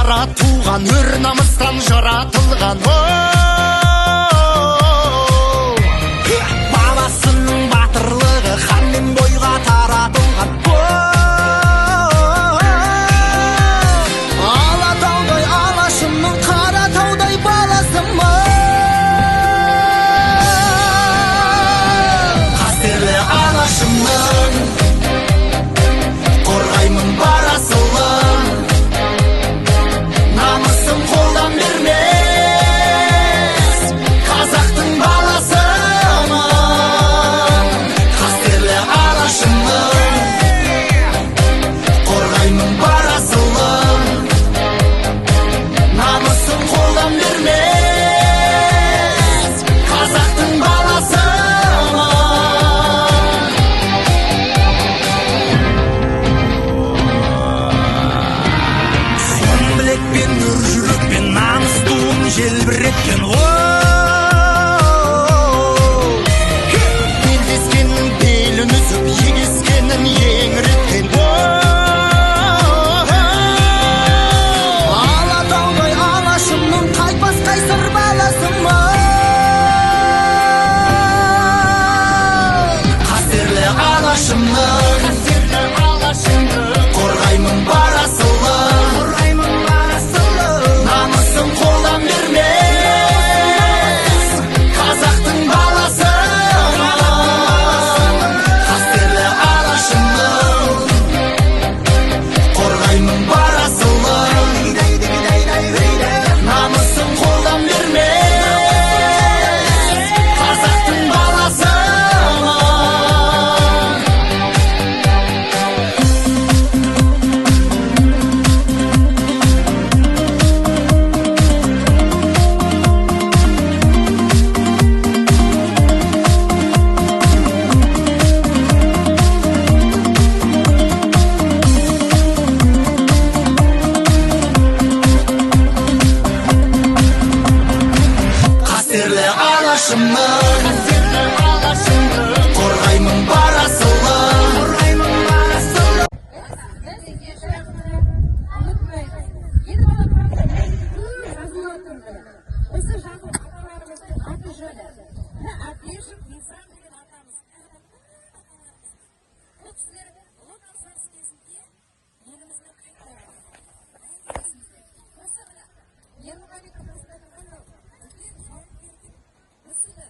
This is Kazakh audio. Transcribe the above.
қара туған, өр намыстан жаратылған. Баласының батырлығы ханмен бойға таратылған. Алатаудай алашымның Қаратаудай баласымын. Қастерлі алашымның қорғаймын бар асылын, намысым қолдан бермес қазақтың баласымын. Қастерлі алашымның қорғаймын бар асылын, намысым қолдан бермес қазақтың баласымын. Сом білекпен, өр жүрекпен, намыс туын желбіреткен. Белдескеннің белін үзіп, егескенін еңіреткен. Алатаудай алашымның қайтпас қайсар баласымын. Қастерлі алашымның қорғаймын бар асылын, намысым қолдан бермес қазақтың баласымын. Қастерлі алашымның қорғаймын бар асылын, намысым қолдан бермес қазақтың баласымын. Қастерлі алашымның қорғаймын бар асылын. Ұмытпаймыз. Енді балалар, жазулар тұрды. Осы жазу аталарымыздың аты жөні. Мына Әбдешев Исам деген атамыз. Бұл кісілер Ұлы Отан соғысы кезінде елімізді қайтарды. Осы мына Ермұхамед үлкен жауынгердің мүсіні.